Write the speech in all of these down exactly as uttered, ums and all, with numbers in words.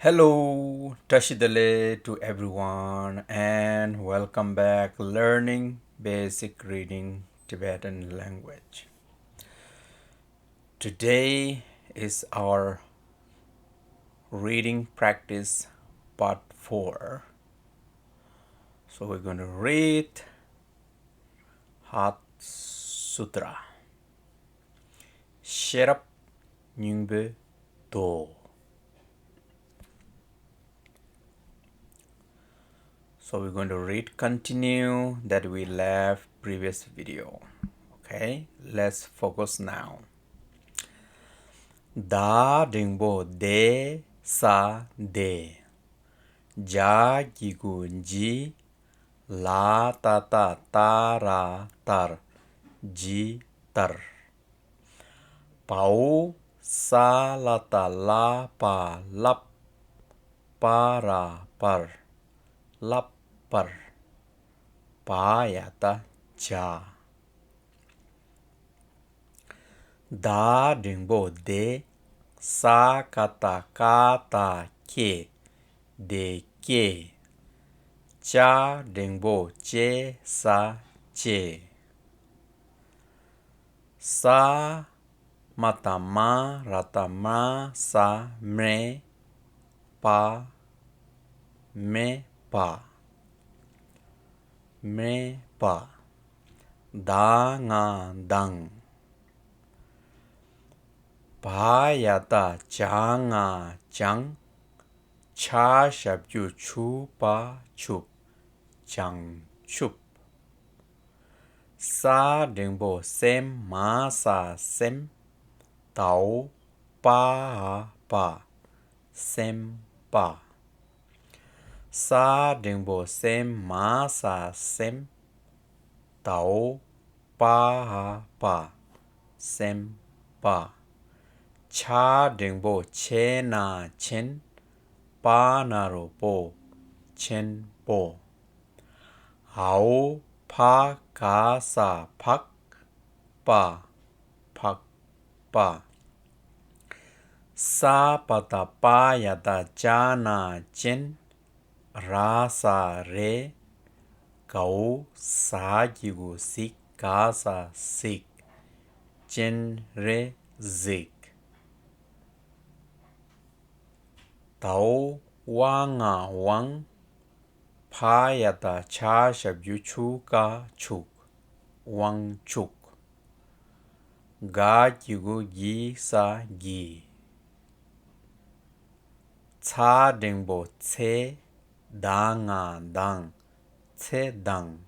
Hello, Tashi Delek to everyone, and welcome back learning basic reading Tibetan language. Today is our reading practice part four. So we're going to read Heart Sutra. ཤེས་རབ་སྙིང་པོའི་མདོ། So we're going to read continue that we left previous video. Okay, let's focus now. ད་འགྲེང་བུ་དེ་ས་དེ། ཇ་གི་གུ་ཇི། ལ་ཏ་བཏགས་ལྟ་ར་ལྟར། ཇི་ལྟར། བའོ་ས་ལ་བཏགས་སླ་བ་སླབ། པ་ར་པར། སླབ་པར། བ་ཡ་བཏགས་བྱ། ད་འགྲེང་བུ་དེ། ས་ཀ་བཏགས་སྐ་ད་སྐྱེ། དེ་སྐྱེ། ཅ་འགྲེང་བུ་ཅེ་ས་ཅེ། ས་མ་བཏགས་སྨ་ར་བཏགས་སྨྲ་ས་སྨྲེ། པ། སྨྲེ་པ། སྨྲེ་པ། ད་ང་དང་། བ་ཡ་བཏགས་བྱ་ང་བྱང་། ཆ་ཞབས་ཀྱུ་ཆུ་བ་ཆུབ། བྱང་ཆུབ། ས་འགྲེང་བུ་སེ་མ་ས་སེམས། དའོ་པ་འ་བ། སེམས་པ། ས་འགྲེང་བུ་སེ་མ་ས་སེམས། དའོ་པ་འ་བ། སེམས་པ། ཆ་འགྲེང་བུ་ཆེ་ན་ཆེན། པ་ན་རོ་པོ། ཆེན་པོ། འའོ་ཕ་ག་ས་འཕགས། པ། འཕགས་པ། ས་པ་བཏགས་སྤ་ཡ་བཏགས་སྤྱ་ན་སྤྱན། ར་ས་རེད། གའོ་ཟ་གི་གུ་གཟིག་ག་ས་གཟིག་སྤྱན་རས་གཟིགས། དའོ་བ་ང་དབང་། ཕ་ཡ་བཏགས་ཕྱ་ཞབས་ཀྱུ་ཕྱུ་ག་ཕྱུག་དབང་ཕྱུག་ག་གི་གུ་གི་ས་གིས། ཚ་འགྲེང་བུ་ཚེ། ད་ང་དང་། ཚེ་དང་།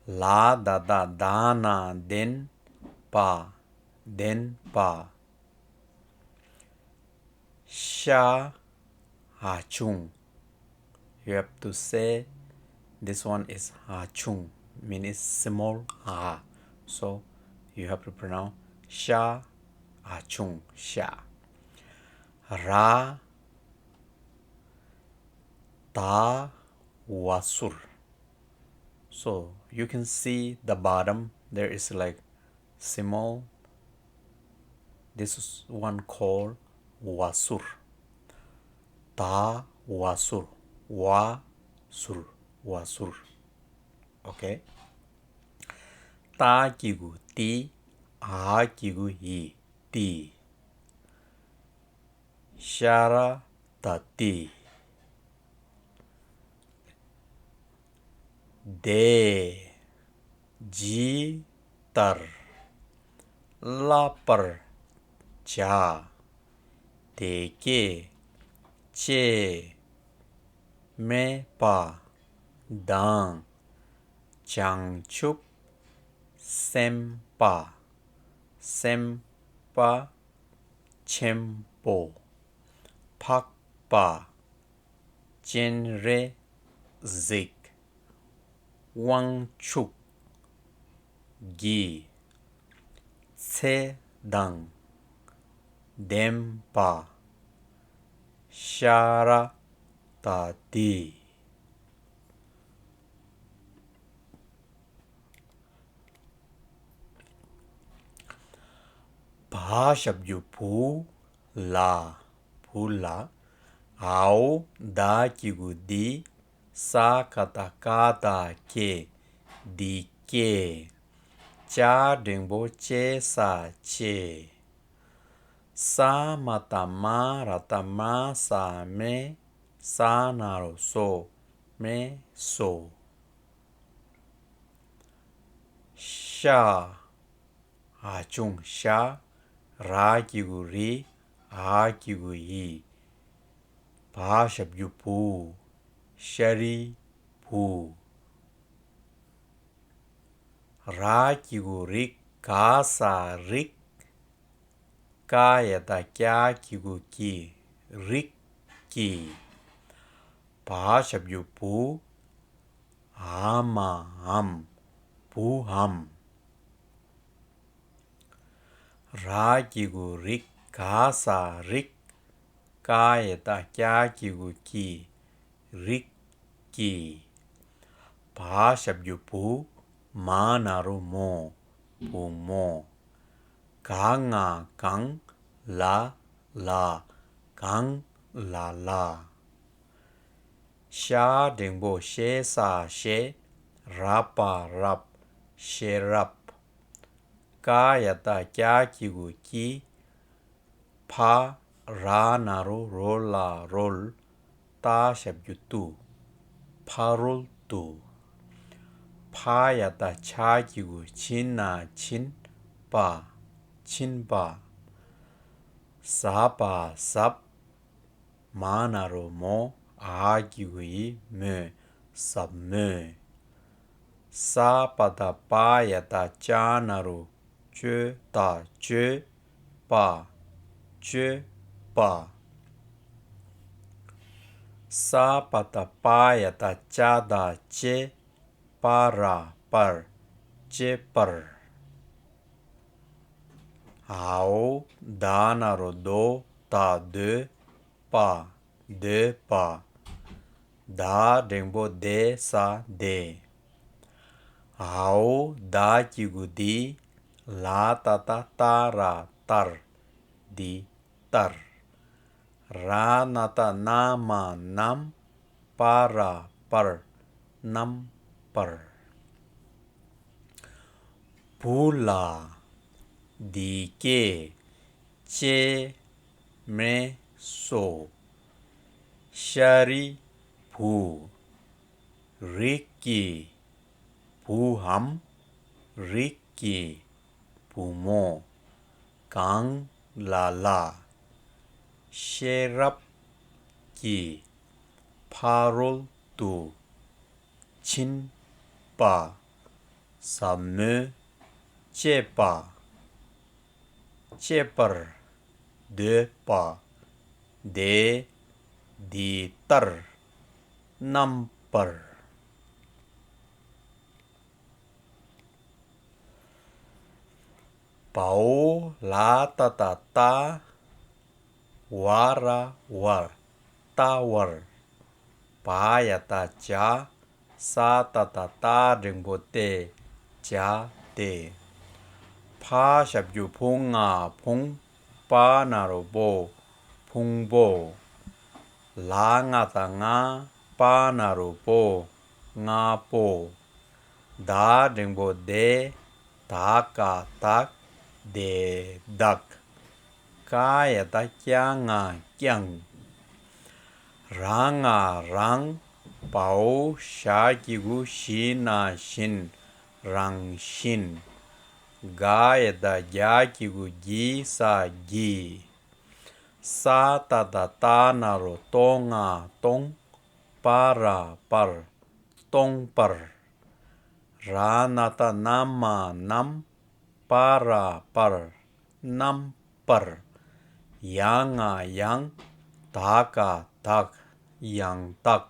ལ་ད་བཏགས་ལྡ་ན་ལྡན། པ། ལྡན་པ། ཤ་འ་ཆུང་། You have to say this one is འ་ཆུང་། Mean is small འ། So you have to pronounce ཤ་འ་ཆུང་ཤ། ར་ད་བ་ཟུར། So you can see the bottom, there is like small, this is one called བ་ཟུར། ད་བ་ཟུར། བ་ཟུར། བ་ཟུར། Okay. ཏ་གི་གུ་ཏི། འ་གི་གུ་འི། ཏི། ཤ་ར་ཏ་ཏི། དེ་ཇི་ལྟར། བསླབ་པར་བྱ། དེ་སྐད་ཅེས། སྨྲས་པ་དང་། བྱང་ཆུབ་སེམས་དཔའ། སེམས་དཔའ་ཆེན་པོ། འཕགས་པ། སྤྱན་རས་གཟིགས། དབང་ཕྱུག་གི། ཚེ་དང་ལྡན་པ། ཤ་ར་ཏ་ཏི། བ་ཞབས་ཀྱུ་བུ་ལ། བུ་ལ། འའོ་ད་གི་གུ་འདི། ས་ཀ་བཏགས་སྐ་ད་སྐེ། འདི་སྐེ། ཅ་འགྲེང་བུ་ཅེ་ས་ཅེས། ས་མ་བཏགས་སྨ་ར་བཏགས་སྨྲ་ས་སྨྲེ། ས་ན་རོ་སོ། སྨྲེ་སོ། ཤ། འ་ཆུང་ཤ། ར་གི་གུ་རི། འ་གི་གུ་འི། བ་ཞབས་ཀྱུ་བུ། ཤ་རི་བུ། ར་གི་གུ་རིག་ག་ས་རིག་ཀ་ཡ་བཏགས་ཀྱ་གི་གུ་ཀྱི། རིག་ཀྱི། བ་ཞབས་ཀྱུ་བུ། འ་མ་འམ། བུའམ། ར་གི་གུ་རིག་ག་ས་རིག་ཀ་ཡ་བཏགས་ཀྱ་གི་གུ་ཀྱི། རིག་ཀྱི། བ་ཞབས་ཀྱུ་བུ། མ་ན་རོ་མོ། བུ་མོ། ག་ང་གང་། ལ་ལ། གང་ལ་ལ། ཤ་འགྲེང་བུ་ཤེ་ས་ཤེས། ར་བ་རབ། ཤེས་རབ། ཀ་ཡ་བཏགས་ཀྱ་གི་གུ་ཀྱི། ཕ་ར་ན་རོ་རོ་ལ་རོལ། ཏ་ཞབས་ཀྱུ་ཏུ། ཕ་རོལ་ཏུ། ཕ་ཡ་བཏགས་ཕྱ་གི་གུ་ཕྱི་ན་ཕྱིན་པ། ཕྱིན་པ། ཟ་བ་ཟབ། མ་ན་རོ་མོ། འ་གི་གུ་འི། མོ། ཟབ་མོ། ས་པ་བཏགས་སྤ་ཡ་བཏགས་སྐྱ་ན་རོ་སྐྱོ་ད་སྐྱོད་པ། སྐྱོད་པ། ས་པ་བཏགས་སྤ་ཡ་བཏགས་སྐྱ་ད་སྐྱེ། པ་ར་པར། སྐྱེ་པར། འའོ་ད་ན་རོ་དོ་ད་འདོད་པ། འདོད་པ། ད་འགྲེང་བུ་དེ་ས་དེ། འའོ་ད་གི་གུ་དི། ལ་ཏ་བཏགས་ལྟ་ར་ལྟར། འདི་ལྟར། ར་ན་བཏགས་རྣ་མ་རྣམས། པ་ར་པར། རྣམ་པར། བུ་ལ། འདི་སྐད་ཅེས་སྨྲས་སོ། ཤཱ་རིའི་བུ། རིགས་ཀྱི་བུའམ་རིགས་ཀྱི་བུ་མོ་གང་ལ་ལ་ཤེས་རབ་ཀྱི་ཕ་རོལ་ཏུ་ཕྱིན་པ་ཟབ་མོས་སྤྱད་པ། སྤྱད་པར་འདོད་པ་དེ་འདི་ལྟར་རྣམ་པར། བའོ་ལ་ཏ་བཏགས་ལྟ། ཝ་ར་ཝར། ལྟ་བར། བ་ཡ་བཏགས་བྱ། ས་ཏ་བཏགས་སྟ་འགྲེང་བུ་སྟེ། བྱ་སྟེ། ཕ་ཞབས་ཀྱུ་ཕུ་ང་ཕུང་། པ་ན་རོ་པོ། ཕུང་པོ། ལ་ང་བཏགས་ལྔ། པ་ན་རོ་པོ། ལྔ་པོ། ད་འགྲེང་བུ་དེ། ད་ག་དག་དེ་དག་ཀ་ཡ་བཏགས་ཀྱ་ང་བསྐྱངས། ར་ང་རང་། བའོ་ཞ་གི་གུ་ཞི་ན་བཞིན། རང་བཞིན། ག་ཡ་བཏགས་གྱ་གི་གུ་གྱི་ས་གྱིས། ས་ཏ་བཏགས་སྟ་ན་རོ་སྟོ་ང་སྟོང་། པ་ར་པར། སྟོང་པར། ར་ན་བཏགས་རྣ་མ་རྣམས། པ་ར་པར། རྣམ་པར། ཡ་ང་ཡང་། ད་ག་དག་ཡང་དག་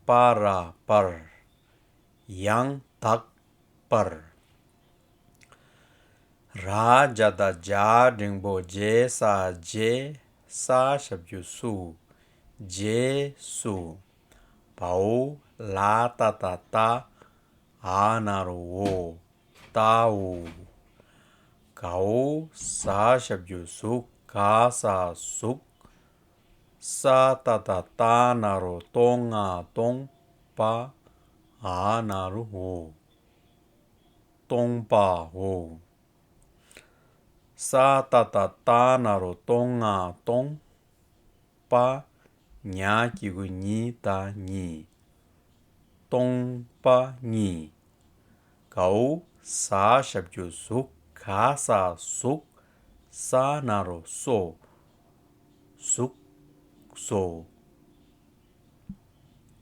པ་ར་པར། ཡང་དག་པར། ར་ཇ་བཏགས་རྗ་འགྲེང་བུ་རྗེ་ས་རྗེས། ས་ཞབས་ཀྱུ་སུ། རྗེས་སུ། བའོ་ལ་ཏ་བཏགས་ལྟ། འ་ན་རོ་འོ། ལྟའོ། གའོ་ཟ་ཞབས་ཀྱུ་ཟུག་ག་ས་ཟུག་ས་ཏ་བཏགས་སྟ་ན་རོ་སྟོ་ང་སྟོང་། པ། འ་ན་རོ་འོ། སྟོང་པའོ། ས་ཏ་བཏགས་སྟ་ན་རོ་སྟོ་ང་སྟོང་། པ། ཉ་གི་གུ་ཉི་ད་ཉིད། སྟོང་པ་ཉིད། གའོ། ཟ་ཞབས་ཀྱུ་ཟུག་ག་ས་ཟུག་ས་ན་རོ་སོ། ཟུག་སོ།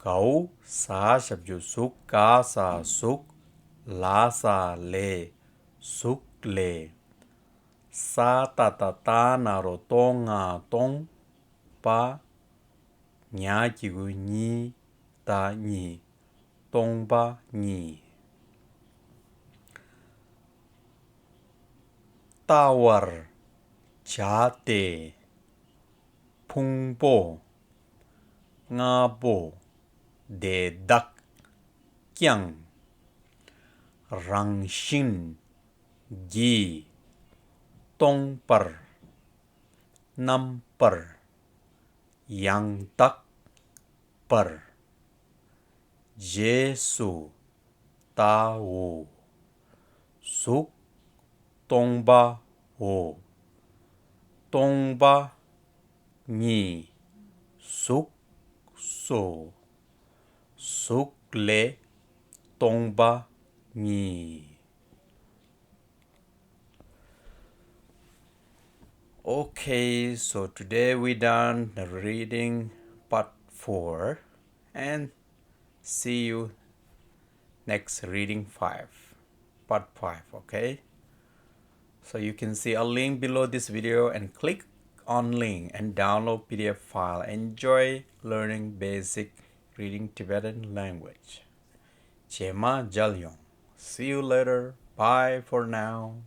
གའོ། ཟ་ཞབས་ཀྱུ་ཟུག་ག་ས་ཟུག་ལ་ས་ལེ། ཟུག་ལེ། ས་ཏ་བཏགས་སྟ་ན་རོ་སྟོ་ང་སྟོང་། པ། ཉ་གི་གུ་ཉི་ད་ཉིད། སྟོང་པ་ཉིད། ལྟ་བར་བྱ་སྟེ། ཕུང་པོ། ལྔ་པོ། དེ་དག་ཀྱང་། རང་བཞིན་གྱིས་སྟོང་པར། རྣམ་པར། ཡང་དག་པར། རྗེས་སུ་ལྟའོ། གཟུགས་སྟོང་པའོ། སྟོང་པ་ཉིད་གཟུགས་སོ། གཟུགས་ལས་སྟོང་པ་ཉིད། Okay, so today we done the reading part four, and see you next reading five, part five, okay? So you can see a link below this video and click on link and download P D F file. Enjoy learning basic reading Tibetan language. རྗེས་མ་མཇལ་ཡོང་། See you later. Bye for now.